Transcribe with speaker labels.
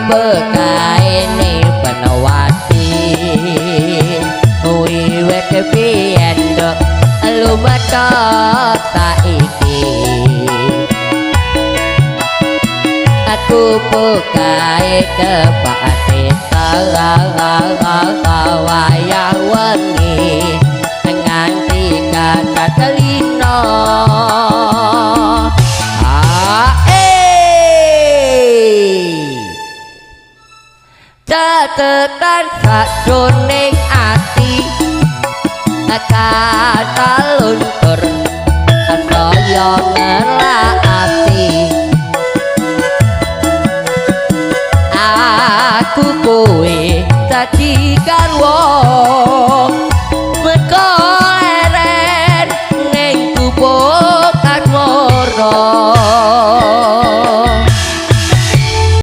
Speaker 1: Pekaene Penawati wiwit biyen nduk lumetot saiki. Aku pokae kepate wayah wengi nganti katelino. Ah, eh. Catetan sajroning ati kata luntur saya ngelak ati. Aku kowe dadi garwa.